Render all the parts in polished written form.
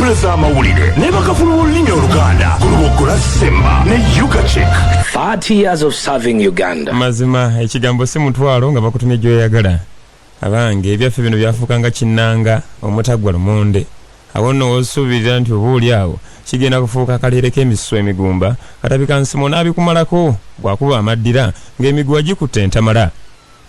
Empapula z'amawulire ne bakafulu b'olulimi Oluganda ku Luboggola Semba ne Ugachek. 30 years of serving Uganda. Mazima ekigambo si mutwalo nga bakutumye gy'oyagala. Abange, ebyaffe bino byafuuka nga kinnanga omutaggwa lumonde. Awo nno w'osuubirira nti oba oli awo kigenda kufuuka akaleere k'emisuwa emigumba, katabika nsimo n'abikumalako bw'akuba amaddira ng'emiguwa gikutte entamala.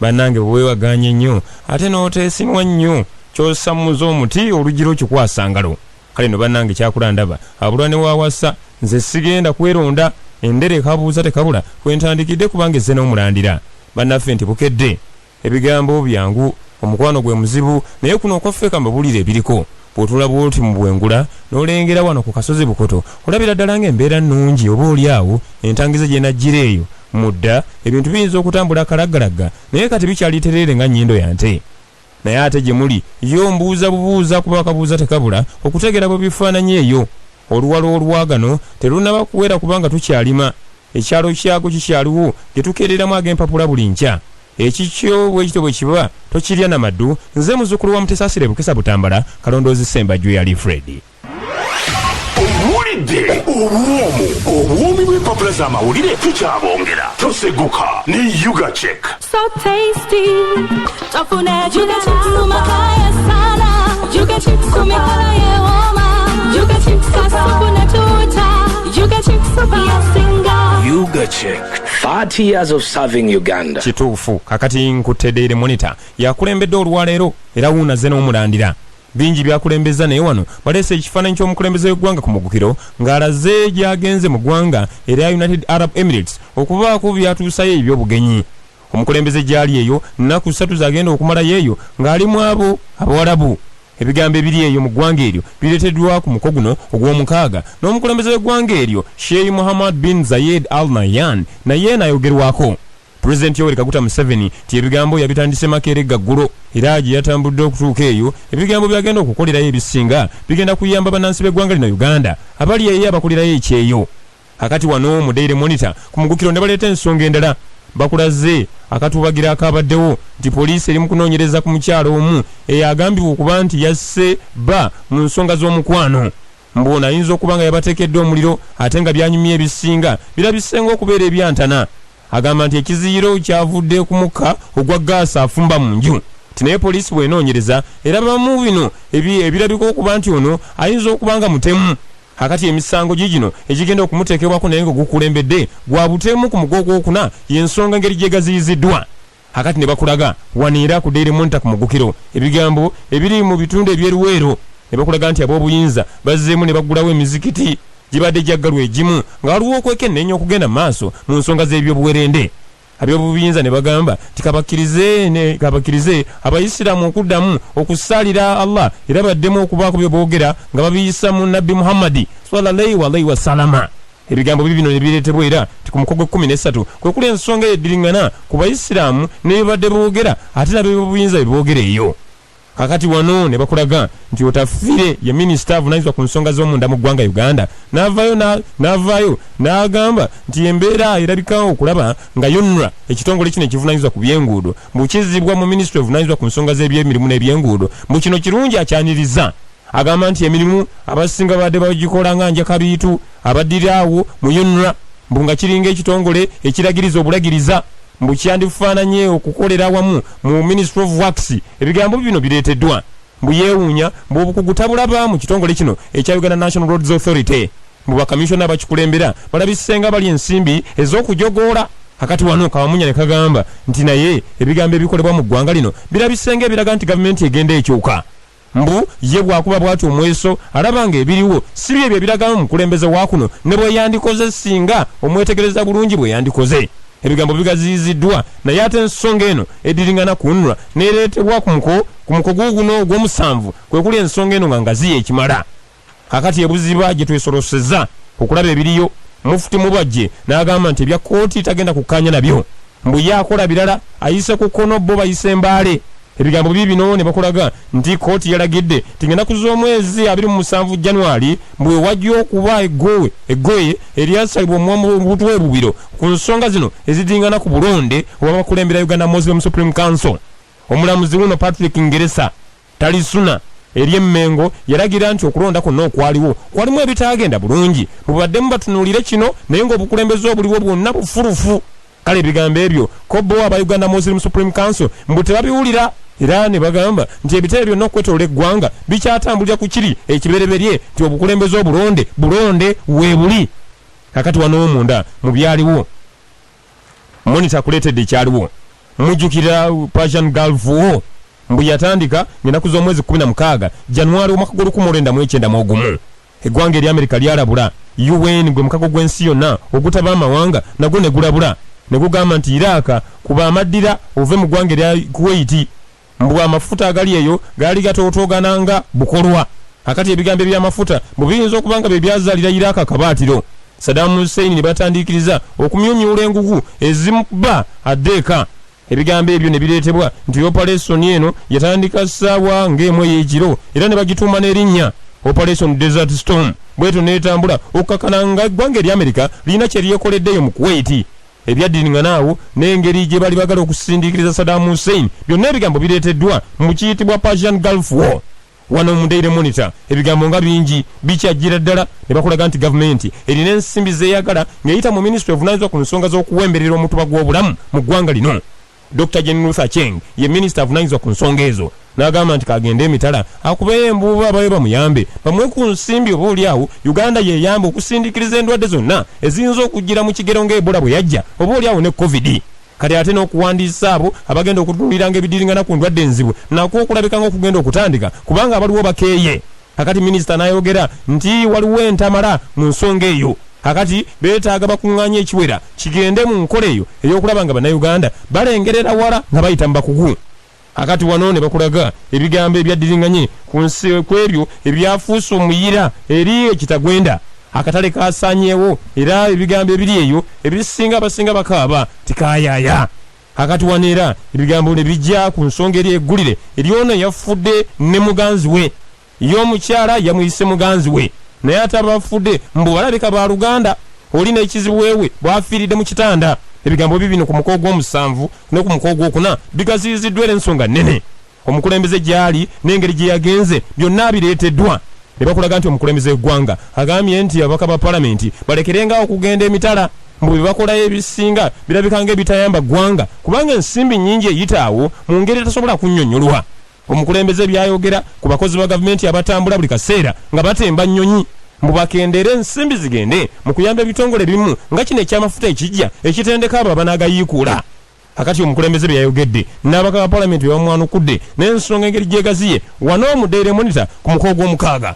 Bannange bwe weewagaanya ennyo ate n'oteesinwa nnyo, ky'osammuza omuti olugira okikwasa ngalo. Kale nno bannange kyakula ndaba abulwa ne w'awasa. Nze sigenda kweronda, endere kabuuza tekabula kwe ntandikidde kubanga ezze n'omulandira. Bannaffe nti bukedde. Ebigambo byangu, omukwano gwe muzibu naye kuno okwaffe kambabuulire ebiriko. Bw'otunula bw'oti mu bwengula n'olengera wano ku kasozi Bukoto olabira ddala ng'embeera nnungi oba oli awo entangize gy'enajjira eyo mu dda ebintu biyinza okutambula kalaggalagga naye kati bikyali tereere nga nnyindo ya nte. Naye ate gye muli yo mbuuza bubuuza kuba akabuuza tekabula okutegeera bwe bifaananye eyo. Oluwalo olwa gano terunnaba kuwera kubanga tukyalima. Ekyalo kyago kikyaliwo gye tukeereramu ag'empapula buli nkya. Ekikyo bwekityo bwekiba tokirya na maddu nze muzukulu wa Mutesaasira e Bukesa Butambala Kalondoozi Ssembajjwe Alifred. Owulidde obuwoomu obuwoomi bw'empapula z'amawulire tukyabongera toseguka ne Ugachek. So tasty. Tafuna Juga chips kumakaya sana. Juga chips kumikala yeoma. Juga chips kasupu na tuta. Juga chips yasinga. Ugachek, 30 years of serving Uganda. Kituufu kakati nkutte Daily Monitor yakulembedde olwaleero era wuuno azze n'omulandira. Bingi by'akulembezza naye wano baleese ekifaananyi ky'omukulembeze w'eggwanga ku mugukiro ng'alaze gy'agenze mu ggwanga erya United Arab Emirates okubaako by'atuusayo eby'obugenyi. Omukulembeze gy'ali eyo nnaku ssatu z'agenda okumalayo eyo ng'ali mu abo Abawarabu. Ebigambo ebiri eyo mu ggwanga eryo bireeteddwa ku muko guno ogw'omukaaga n'omukulembeze w'eggwanga eryo Sheikh Mohammed bin Zayed Al Nahyan naye n'ayogerwako. Pulezidenti Yoweri Kaguta Museveni nti ebigambo yabitandise Makerere ggulo era gye yatambudde okutuuka eyo ebigambo by'agenda okukolerayo ebisinga bigenda kuyamba bannansi b'eggwanga lino Uganda abali eyo abakolerayo ekyeyo. Kakati wano mu Daily Monitor ku mugukiro ne baleeta ensonga endala. Bakulaze akatuubagiro akaabaddewo nti poliisi eri mu kunoonyereza ku mukyala omu eyagambibwa okuba nti yasse bba mu nsonga z'omukwano. Mbu ono ayinza okuba nga yabateekedde omuliro ate nga by'anyumya ebisinga birabise ng'okubeera ebyantana. Agamba nti ekiziyiro kyavudde ku mukka ogwa ggaasi afumba mu nju nti naye poliisi bw'enoonyereza erabamu bino ebirabika okuba nti ono ayinza okuba nga mutemu. Kaakati emisango giigino egigenda okumuteekebwako naye nga ogukulembedde gwa butemu ku mugo ogwokuna y'ensonga engeri gy'egaziyiziddwa. Kaakati ne bakulaga wano era ku Daily Monitor ku mugukiro ebigambo ebiri mu bitundu eby'e Luweero ne bakulaga nti ab'obuyinza bazzeemu ne baggulawo emizikiti gibadde gyaggalwa egimu nga waliwo okwekenneenya okugenda mu maaso mu nsonga z'ebyobuwerende. Ab'obuyinza ne bagamba nti kabakkirize ne kabakkirize Abayisiraamu okuddamu okusaalira Allah era baddemu okubaako bye boogera nga babiyisa mu Nabbi Muhammadi, swalla Alaihi wasalama. Ebigambo biibino ne bireetebwa era nti ku muko gw'ekkumi n'essatu kwe kuli ensonga eyo eddiringana ku Bayisiraamu ne bye babadde boogera ate n'ab'ebyobuyiinza bye boogera eyo. Kaakati wano ne bakulaga nti Otafiire ye minisita avunaanyizibwa ku nsonga z'omunda mu ggwanga Uganda n'avaayo n'avaayo n'agamba nti embeera erabika okulaba nga UNRA ekitongole kino ekivunaanyizibwa ku by'enguudo mbu kizzibwa mu minisitule evunaanyizibwa ku nsonga z'ebyemirimu n'ebyenguudo mbu kino kirungi akyanirizza. Agamba nti emirimu abasinga babadde bagikola nga njakabiitu abaddirira awo mu UNRA mbu nga kiringa ekitongole ekiragiriza obulagiriza mbu kyandifaananye okukolera awamu mu Ministry of Works. Ebigambo bino bireeteddwa mbu yeewuunya mbu obukugu tabulaba mu kitongole kino ekya Uganda National Roads Authority mbu bakamissiona abakikulembera balabise nga balya ensimbi ez'okujogoola. Kakati wano Kawamunya ne kagamba nti naye ebigambo ebikolebwa mu ggwanga lino birabise ng'ebiraga nti gavumenti egenda ekyuka. Mbu ye bw'akuba bw'atyo omweso alaba ng'ebiriwo si byebyo ebiraga omukulembeze wa kuno ne bwe yandikoze singa omwetegereza bulungi bwe yandikoze. Ebigambo bigaziyiziddwa naye ate ensonga eno eddiringana ku UNRA n'ereetebwa ku muko ku muko guuguno ogw'omusanvu kwe kuli ensonga eno nga ngaziyi ekimala. Kaakati e Buziba gye twesolosezza okulaba ebiriyo, Mufti Mubajje n'agamba nti ebya kkooti tagenda kukkaanya nabyo. Mbu ye akola birala, ayise ku kkono bo bayise Mbale. Ebigambo biibino ne bakulaga nti kkooti yalagidde nti ng'ennaku z'omwezi 27 January mbu we wajja okuba eggowe eggoye eryasalibwa omuwabutu w'e Bubiro ku nsonga zino ezidingana ku bulonde obw'abakulembera Uganda Muslim Supreme Council. Omulamuzi wuuno Patrick Ngeresa Talisuna. ery'e Mmengo yalagira nti okulonda kwonna okwaliwo kwalimu ebitaagenda bulungi, bubaddemu batunuulire kino naye ng'obukulembeze obuliwo bwonna bufulufu. Kale ebigambo ebyo ko bo aba Uganda Muslim Supreme Council mbu tebabiwulira era ne bagamba nti ebitebe byonna okwetoloola eggwanga bikyatambulira ku kiri ekibereberye nti obukulembeze obulonde bulonde weebuli. Kakati wano munda mu byaliwo Monitor akuleetedde ekyaliwo. Mujjukira Persian Gulf War mbu yatandika ng'ennaku z'omwezi 16 January omwaka gw'o 1991. Eggwanga erya Amerika lyalabula UN, gwe mukago gw'ensi yonna ogutaba amawanga, nagwo ne gulabula ne gugamba nti Iraq kuba amaddira ove mu ggwanga erya Kuwait, mbu amafuta agali eyo gaali gatootoogana nga bukolwa. Akati ebigambo eby'amafuta mbu biyinza okuba nga bye byazaalira Iraq akabaatiro, Saddam Hussein ne batandiikiriza okumyumyula engugu ezimuba adde eka. Ebigambo ebyo ne bireetebwa nti operation eno yatandika ssaawa ng'emu ey'ekiro era ne bagituuma n'erinnya Operation Desert Storm. Bwetyo n'etambula okukakkana nga eggwanga erya Amerika lirina kye lyekoleddeyo mu Kuwait. Ebyaddiringana awo n'engeri gye bali bagala okusindiikiriza Saddam Hussein, byonna ebigambo bireeteddwa mu kiyitibwa Persian Gulf War. Wano mu Daily Monitor ebigambo nga bingi bikyajjira ddala ne bakulaga nti gavumenti erina ensimbi zeeyagala ng'eyita mu minisitule evunaanyizibwa ku nsonga z'okuwemberera omutuba gw'obulamu mu ggwanga lino. Dr Jane Ruth Aceng ye minisita avunaanyizibwa ku nsonga ezo, n'agamba nti kagende emitala akubeyo embuuba abayo bamuyambe bamuwe ku nsimbi, oba oli awo Uganda yeyambe okusindiikiriza endwadde zonna eziyinza okujjira mu kigero nga Ebola bwe yajja, oba oli awo ne Covid. Kati ate n'okuwandiisa abo abagenda okutunuuliranga ebidiringana ku ndwadde enzibu nakwo okulabika ng'okugenda okutandika kubanga abaliwo bakeeye. Kakati minisita n'ayogera nti waliwo entamala mu nsonga eyo, kakati beetaaga bakuŋŋaanye ekiwera kigende mu nkola eyo ey'okulaba nga Bannayuganda balengerera wala nga bayita mu bakugu. Kakati wano ne bakulaga ebigambo ebyaddiringanye ku nsi ku ebyo ebyafuuse omuyira eri ekitagwenda. Akatale kaasaanyeewo era ebigambo ebiri eyo ebisinga abasinga bakaaba tikaayaya. Kakati wano era ebigambo ne bijja ku nsonga eri eggulire ery'ono eyafudde ne muganzi we. Ye omukyala yamuyise muganzi we naye ate abafudde mbu balabika baaluganda. Oli n'ekizibu wewe bw'afiiridde mu kitanda. Ebigambo bibino ku muko ogw'omusanvu ne ku muko ogwokuna bigaziyiziddwa era ensonga nnene. Omukulembeze gy'ali n'engeri gye yagenze byonna bireeteddwa. Ne bakulaga nti omukulembeze w'eggwanga agambye nti ababaka ba palamenti balekerengawo okugenda emitala, mbu bye bakolayo ebisinga birabika ng'ebitayamba ggwanga kubanga ensimbi nnyingi eyita awo mu ngeri etasobola kunnyonnyolwa. Omukulembeze by'ayogera ku bakozi ba gavumenti abatambula buli kaseera nga batemba nnyonyi, mbu bakendeere ensimbi zigende mu kuyamba ebitongole ebimu nga kino eky'amafuta ekijja ekitendeka abo abanaagayiikuula. Kakati omukulembeze bye yayogedde n'ababaka ba palamenti bye bamwanukudde n'ensonga engeri gy'egaziye wano mu Daily Monitor ku muko ogw'omukaaga.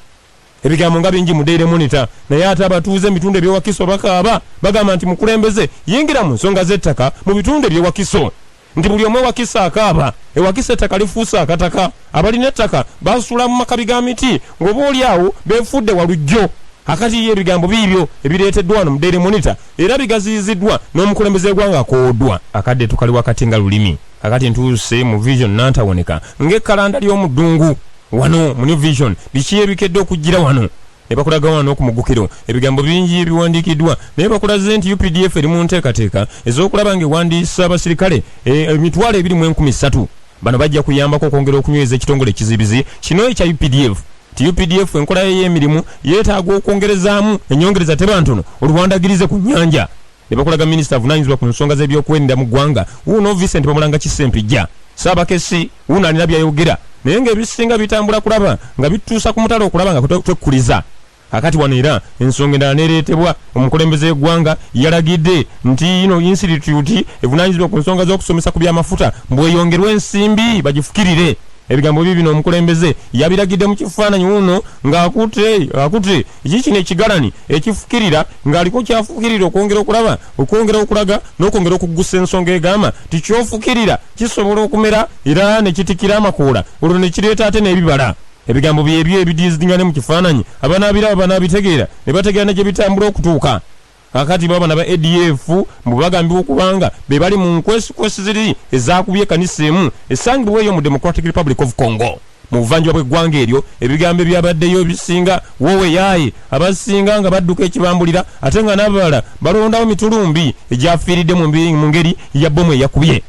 Ebigambo nga bingi mu Daily Monitor, naye ate abatuuze mu bitundu eby'e Wakiso bakaaba bagamba nti mukulembeze yingira mu nsonga z'ettaka mu bitundu eby'e Wakiso, nti buli omu e Wakiso akaaba. E Wakiso ettaka lifuuse akataka, abalina ettaka basula mu makabi ga miti ng'oba oli awo beefudde walujjo. Kakati ye ebigambo biibyo ebireeteddwa wano mu Daily Monitor era bigaziyiziddwa n'omukulembeze w'eggwanga akoowoddwa. Akadde tukali wakati nga lulimi. Kakati ntuuse mu Vision nantawoneka ng'ekkalanda ly'omu ddungu. Wano mu New Vision biki ebikedde okujjira wano? Ne bakulaga wano ku muggukiro ebigambo bingi ebiwandiikiddwa, naye bakulaze nti UPDF eri mu nteekateeka ez'okulaba ng'ewandiisa abasirikale 230,000. Bano bajja kuyambako okwongera okunyweza ekitongole ekizibizi kino ekya UPDF. Nti UPDF enkola ye ey'emirimu yeetaaga okwongerezaamu ennyongereza teba ntono oluwandagirize ku nnyanja. Ne bakulaga minisita avunaanyizibwa ku nsonga z'ebyokwerinda mu ggwanga wuuno Vincent Bamulanga Kisempijja Ssaabakessi, wuuno alina by'ayogera naye ng'ebisinga bitambula kulaba nga bitutuusa ku mutala okulaba nga twekkuliza. Kakati wano era ensonga endala n'ereetebwa, omukulembeze w'eggwanga yalagidde nti yino yinsiritiyuti evunaanyizibwa ku nsonga z'okusomesa ku by'amafuta mbu eyongerwe ensimbi bagifukirire. Ebigambo biibino omukulembeze yabiragidde mu kifaananyi wuuno ng'akutte akutte kiikino ekigalani ekifukirira ng'aliko ky'afukirira okwongera okulaba okwongera okulaga n'okwongera okuggusa ensonga egamba nti ky'ofukirira kisobola okumera era ne kitikira amakoola olwo ne kireeta ate n'ebibala. Ebigambo byebyo ebidiizingane mu kifaananyi abanaabiraba banaabitegeera ne bategeera ne gye bitambula okutuuka. Kaakati baabano aba ADF mbu bagambibwa okuba nga be bali mu nkwesikwesi ziri ezaakubye ekkanisa emu esangibwa eyo mu Democratic Republic of Congo mu buvanjuba bw'eggwanga eryo. Ebigambo ebyabaddeyo ebisinga woowe yaaye, abasinga nga badduka ekibambulira ate nga n'abalala balondawo mitulumbi egyafiiridde mu ngeri ya bbomu eyakubye.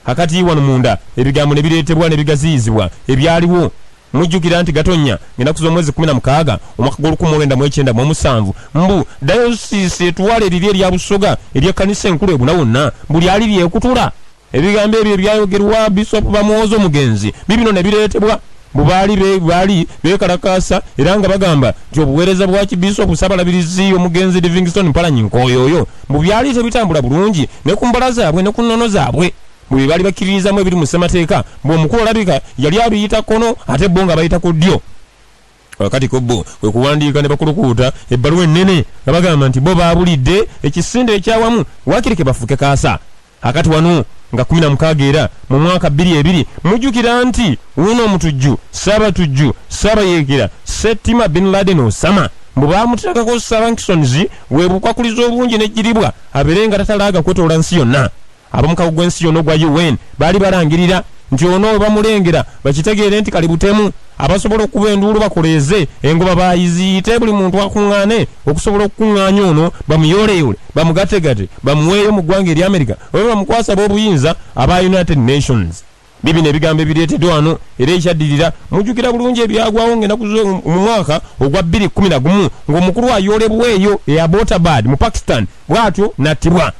Kakati wano munda ebigambo ne bireetebwa ne bigaziyizibwa ebyaliwo. Mujjukira nti Gatonnya ng'ennaku z'omwezi 16 omwaka gw'olukumi olwenda mu ekyenda mu omusanvu, mbu dayosisi etwala eriri erya Busoga ery'ekkanisa enkulu ebuna wonna, mbu lyali lyekutula. Ebigambo ebyo ebyayogerwa Bisopu Bamwoza omugenzi bibino ne bireetebwa, mbu baali beekalakaasa era nga bagamba nti obuweereza bwa kibisopu Ssaabalabirizi omugenzi Livingstone Mpalanyi Nkooyoyo mbu byali tebitambula bulungi ne ku mbala zaabwe ne ku nnono zaabwe, mbu bye baali bakkiririzamu ebiri mu ssemateeka, mbu omukulu olabika yali abiyita kkono ate bo nga bayita ku ddyo. Kakati ko bo kwe kuwandiika ne bakulukuuta ebbaluwa ennene nga bagamba nti bo baabulidde ekisinde ekyawamu, waakiri ke bafuuke kaasa. Akati wano nga 16 era mu mwaka 22, mujjukira nti wuuno omutujju, Ssaabatujju, Ssaabayeekera Settima Bin Laden Osama, mbu baamuteekako sanctions, bwe bukwakuliza obungi n'ejjiribwa abeere nga tatalaaga kwetoola nsi yonna. Ab'omukago gw'ensi yonna ogwa UN baali balangirira nti ono we bamulengera bakitegeere nti kali butemu, abasobola okuba enduulu bakoleeze engoba, bayiziyite buli muntu akuŋŋaane okusobola okukuŋŋaanya ono, bamuyooleyole, bamugategate, bamuweeyo mu ggwanga erya Amerika oba bamukwasa ab'obuyinza aba United Nations. Bibino ebigambo ebireeteddwa wano. Era ekyaddirira, mujjukira bulungi ebyagwawo ng'ennaku mu mwaka ogwa 2011 ng'omukulu ayoolebwa eyo e Abbottabad mu Pakistan, bw'atyo n'attibwa.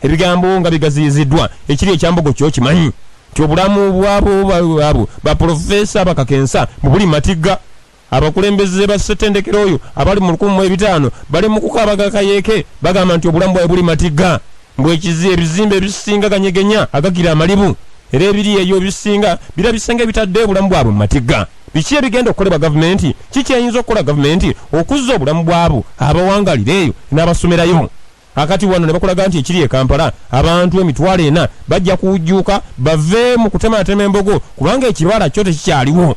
Ebigambo nga bigaziyiziddwa. Ekiri ekyambogo kyokimanyi nti obulamu bwabo abo baprofesa bakakensa mu buli matigga. Abakulembeze ba ssetendekero oyo abali mu 1500 bali mu kukaaba kayeeke, bagamba nti obulamu bwabwe buli matigga, mbwe ebizimbe ebisinga ganyegenya agagira amalibu, era ebiri eyo ebisinga birabise nga ebitadde obulamu bwabwe mu matigga. Biki ebigenda okukolebwa gavumenti? Kiki eyinza okukola gavumenti okuzza obulamu bwabo abawangalira eyo n'abasomerayo? Akati wano ne bakulaga nti ekiri e Kampala, abantu 40,000 bajja kuwujjuuka bave mu kutematema embogo, kubanga ekibala kyo tekikyaliwo.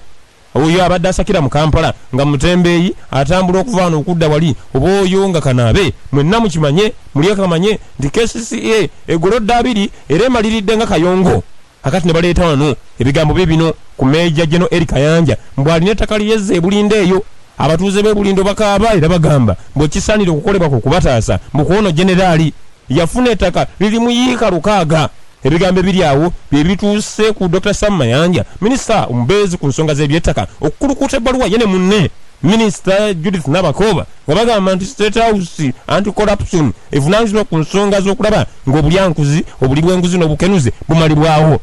Oyo abadde asakira mu Kampala nga mutembeeyi atambula okuva wano okudda wali, oba oyo nga kanaabe, mwenna mukimanye, mulyekamanye nti KCCA egolodde 20 era emaliridde nga kayongo. Akati ne baleeta wano ebigambo bibino ku Meeja General Elly Kayanja, mbu alina ettaka lyezza ebulindo eyo. Abatuuze b'e Bulindo bakaaba era bagamba mbu ekisaanira okukolebwa ku kubataasa, mbu ku ono generaali yafuna ettaka liri mu yiika 600. Ebigambo ebiri awo bye bituuse ku Dr Sam Mayanja, minisita omubeezi ku nsonga z'ebyettaka, okukulukuta ebbaluwa ye ne munne Minisita Judith Nabakooba nga bagamba nti State House Anti Corruption evunaanyizibwa ku nsonga z'okulaba ng'obulyankuzi, obuli bw'enguzi n'obukenuzi bumalibwawo,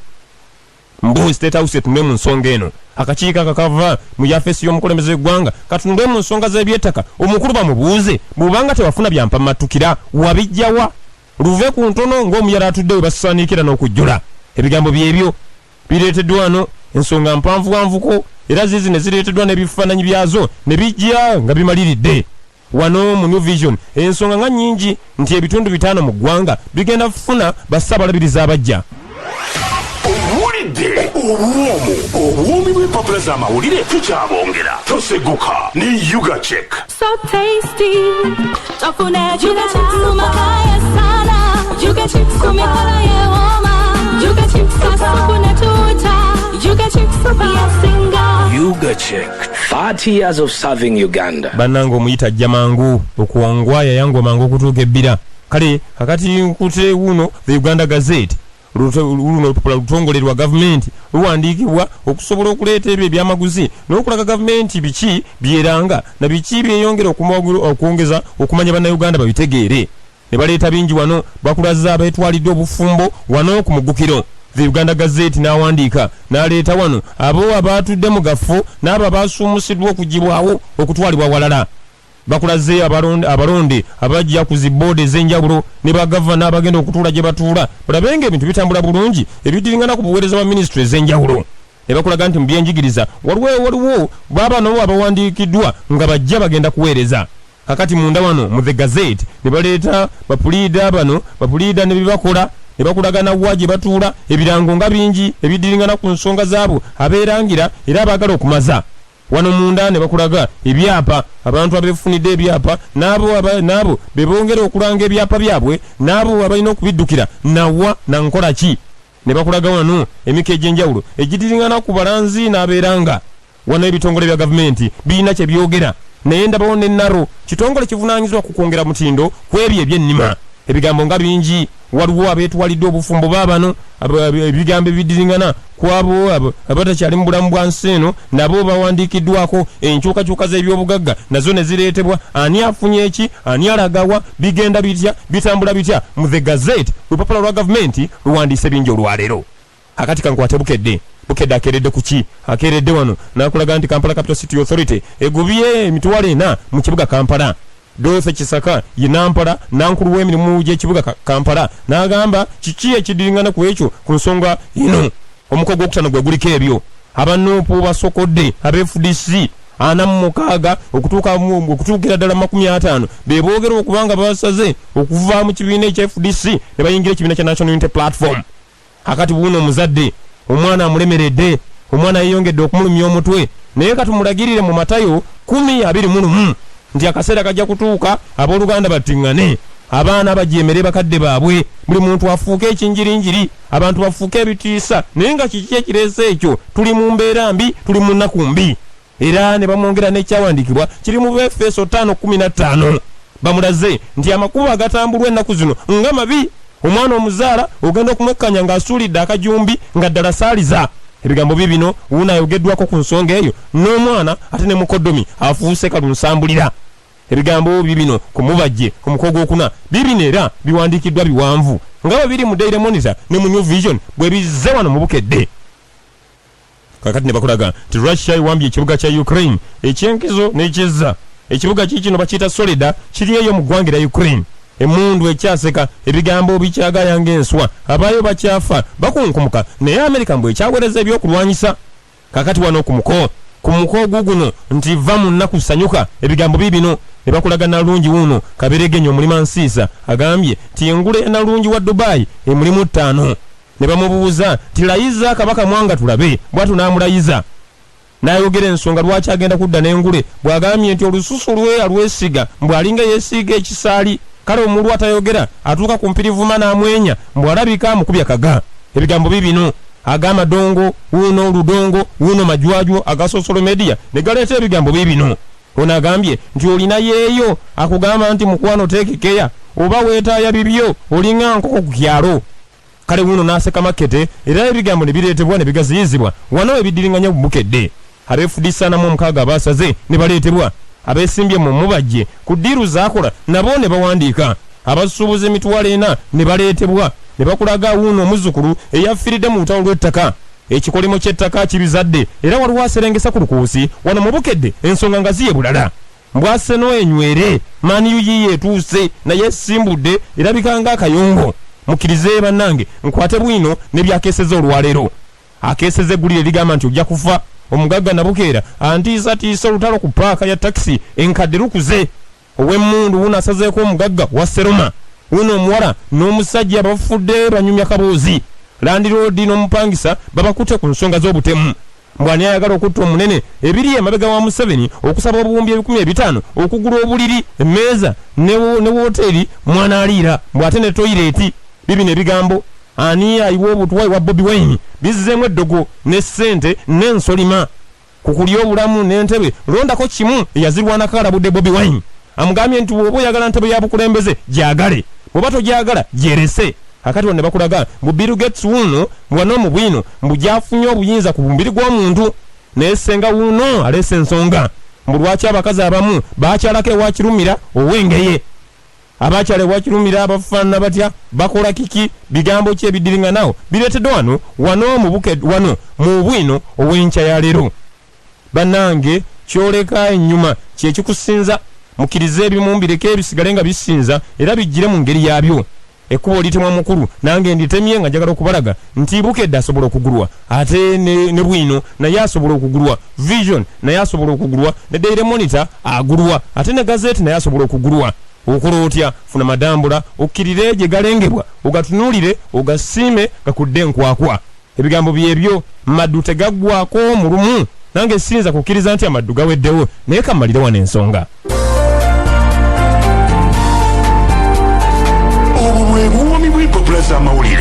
mbu State House etunule mu nsonga eno. Akakiiko akakava mu yafesi y'omukulembeze w'eggwanga katunule mu nsonga z'ebyettaka, omukulu bamubuuze, bw'obanga tewafuna byampamatukira wabijjawa? Luve ku ntono ng'omuyala atudde we basaanikira n'okujjula. Ebigambo byebyo bireeteddwa wano. Ensonga mpanvuwanvuko era ziizi ne zireeteddwa n'ebifaananyi byazo ne bijja nga bimaliridde wano mu New Vision. Ensonga nga nnyingi nti ebitundu 5 mu ggwanga bigenda kufuna bassaabalabirizi abajja. Owulidde obuwoomu, obuwoomi bw'empapula z'amawulire tukyabongera. Toseguka ne Ugachek. So tasty. Tofune Juga chips mumakaya sana. Juga chips kumikolo yewooma. Juga chips kasupu ne tuta. Juga chips yasinga. Ugachek, 30 years of serving Uganda. Bannange, omuyita ajja mangu okuwangwa, yayangwa mangu okutuuka ebbira. Kale kakati nkute wuno The Uganda Gazette. Luno olupapula lutongole lwa gavumenti, luwandiikibwa okusobola okuleeta ebyo ebyamaguzi n'okulaga gavumenti biki byeranga na biki byeyongera okwongeza okumanya bannayuganda babitegeere. Ne baleeta bingi wano, bakulaza abeetwalidde obufumbo wano ku muggukiro. The Uganda Gazette n'awandiika n'aleeta wano abo abaatudde mu gafo n'abo abasuumusiddwa okugibwawo okutwalibwa walala. Bakulaze abalonde abajja ku zi boodi ez'enjawulo ne bagavana abagenda okutuula gye batuula balabe nga ebintu bitambula bulungi, ebidiringana ku buweereza bwa minisitule ez'enjawulo. Ne bakulaga nti mu byenjigiriza waliwo baabano abawandiikiddwa nga bajja bagenda kuweereza. Kakati munda wano mu The Gazette ne baleeta bapuliida bano, bapuliida ne byebakola, ne bakulaga nawa gye batuula. Ebirango nga bingi ebidiringana ku nsonga zaabo abeerangira era abaagala okumaza. Wano munda ne bakulaga ebyapa, abantu abeefunidde ebyapa n'abo be bongera okulanga ebyapa byabwe n'abo abalina okubiddukira nawa na nkola ki. Ne bakulaga wano emiko egy'enjawulo egidiringana ku balanzi n'abeeranga. Wano ebitongole bya gavumenti birina kye byogera, naye ndabawo ne NARO, kitongole kivunaanyizibwa ku kwongera mutindo ku ebyo ebyennima. Ebigambo nga bingi, waliwo abeetwalidde obufumbo baabano, ebigambo ebidiringana. Ku abo abatakyali mu bulamu bwa nsi eno nabo bawandiikiddwako. Enkyukakyuka z'ebyobugagga nazo ne zireetebwa. Ani afunye eki, ani alagawa, bigenda bitya, bitambula bitya? Mu The Gazette, lupapula lwa gavumenti luwandiise bingi olwaleero. Akati kankwate Bukedde. Bukedde akeeredde ku ki? Akeeredde wano n'akulaga nti Kampala Capital City Authority egobye 40,000 mu kibuga Kampala. Dorothy Kisaka ye nampala nankulu w'emirimu gy'ekibuga Kampala n'agamba kiki ekiddiringana ku ekyo ku nsonga eno. Omuko gwokutaano gwe guliko ebyo. Aba Nuupu basokodde aba FDC 46 okutuukira ddala 50 be boogera okuba nga basaze okuva mu kibiina ekya FDC ne bayingira ekibiina kya National Unity Platform. Akati wuuno omuzadde omwana amulemeredde, omwana yeeyongedde okumulumya omutwe, naye katumulagirire mu Matayo 10:21 nti akaseera kajja kutuuka abooluganda battiŋŋane, abaana bajeemere bakadde baabwe, buli muntu afuuke ekinjirinjiri, abantu bafuuke ebitiisa. Naye nga kiki ekireese ekyo? Tuli mu mbeera mbi, tuli mu nnaku mbi. Era ne bamwongera n'ekyawandiikibwa kiri mu Befeso 5:15. Bamulaze nti amakubo agatambulwa ennaku zino nga mabi. Omwana omuzaala ogenda okumwekkanya ng'asuulidde akajumbi nga ddala saaliza. Ebigambo biibino wuuno ayogeddwako ku nsonga eyo n'omwana ate ne mukoddomi afuuse kalunsambulira. Ebigambo biibino ku mubajje omuko ogwokuna biibino era biwandiikiddwa biwanvu nga bwe biri mu Daily Monitor ne mu New Vision bwe bizze wano mu Bukedde. Kaakati ne bakulaga nti Russia ewambye ekibuga kya Ukraine eky'enkizo n'ekyezza. Ekibuga kiikino bakiyita Soledar, kiri eyo mu ggwanga erya Ukraine. Emmundu ekyaseka, ebigambo bikyagaaya ng'enswa, abaayo bakyafa, bakunkumuka, naye Amerika mbu ekyaweereza ebyokulwanyisa. Kaakati wano ku muko, ku muko guguno nti vva mu nnaku sanyuka, ebigambo biibino. Ne bakulaga Nalungi wuuno Kaberegenye omulima nsiisa agambye nti engule ya Nalungi wa Dubai emulimu ttaano. Ne bamubuuza nti layiza Kabaka Mwanga tulabe, bw'atyo n'amulayiza. N'ayogera ensonga lwaki agenda kudda n'engule bw'agambye nti olususu lwe alwesiga mbu alinga eyeesiiga ekisaali. Kale omulwa tayogera atuuka ku mpirivuma n'amwenya mbu alabika amukubye akaga. Ebigambo biibino ag'amadongo wuuno ludongo wuuno majwajwo aga social media ne galeeta ebigambo biibino. Ono agambye nti olina yeeyo akugamba nti mukwano take care oba weetaaya bibyo olinga nkoko ku kyalo. Kale wuuno n'aseka makkete era ebigambo ne bireetebwa ne bigaziyizibwa wano ebiddiringanya Bukedde. Aba FDC 46 abaasaze ne baleetebwa, abeesimbye mu mubajje ku ddiiru z'akola nabo ne bawandiika. Abasuubuzi 40,000 ne baleetebwa ne bakulaga wuuno omuzzukulu eyafiiridde mu lutalo lw'ettaka. Ekikolimo ky'ettaka kibizadde era waliwo aserengesa ku lukuusi wano mu Bukedde ensonga nga ziye bulala. Mbu Arsenal enywere, Man U yiiyo etuuse naye esimbudde erabika ng'akayongo. Mukkirize bannange nkwate bwino ne by'akeesezza olwaleero. Akeesezza eggulire erigamba nti ojja kufa. Omugagga Nabukeera antiisatiisa olutalo ku ppaaka ya takisi enkadde lukuze. Ow'emmundu wuuno asazeeko omugagga wa Seroma. Wuuno omuwala n'omusajja bafudde banyumya kaboozi. Landiroodi n'omupangisa babakutte ku nsonga z'obutemu. Mbu ani ayagala okutta omunene? Ebiri emabega wa Museveni okusaba 500,000 okugula obuliri, emmeeza ne wooteeri mw'anaaliira mbu ate ne toyireeti. Biibino ebigambo ani ayiwa obutwa ewa Bobi Wine bizzeemu eddogo ne ssente n'ensolima. Ku kulya obulamu n'entebe londako kimu eyazirwanako alabudde Bobi Wine. Amugambye nti bw'oba oyagala ntebe ya bukulembeze gyagale, bw'oba togyagala gyerese. Kaakati wano ne bakulaga mbu Bill Gates wuuno wano mu bwino mbu gy'afunye obuyinza ku mubiri gw'omuntu. Naye ssenga wuuno aleese ensonga mbu lwaki abakazi abamu baakyalako ewa Kirumira ow'Engeye. Abaakyala ewa Kirumira bafaanana batya? Bakola kiki? Bigambo ki ebiddiringanawo bireeteddwa wano wano mu buke wano mu bwino ow'enkya ya leero? Bannange ky'oleka ennyuma kye kikusinza. Mukkirize ebimu mbireke bisigale nga bisinza era bijjire mu ngeri yaabyo. Ekkubo litemwa mukulu, nange nditemye nga njagala okubalaga nti Bukedde asobola okugulwa ate ne, ne bwino naye asobola okugulwa, Vision naye asobola okugulwa, ne Daily Monitor agulwa ate ne Gazette naye asobola okugulwa. Okola otya? Funa madambula okkirire gye galengebwa ogatunuulire ogasiime gakudde enkwakwa. Ebigambo byebyo, maddu tegaggwaako mu lumu. Nange siyinza kukkiriza nti amaddu gaweddewo, naye kammalire wano ensonga. Obwo bwe buwoomi bw'empapula z'amawulire.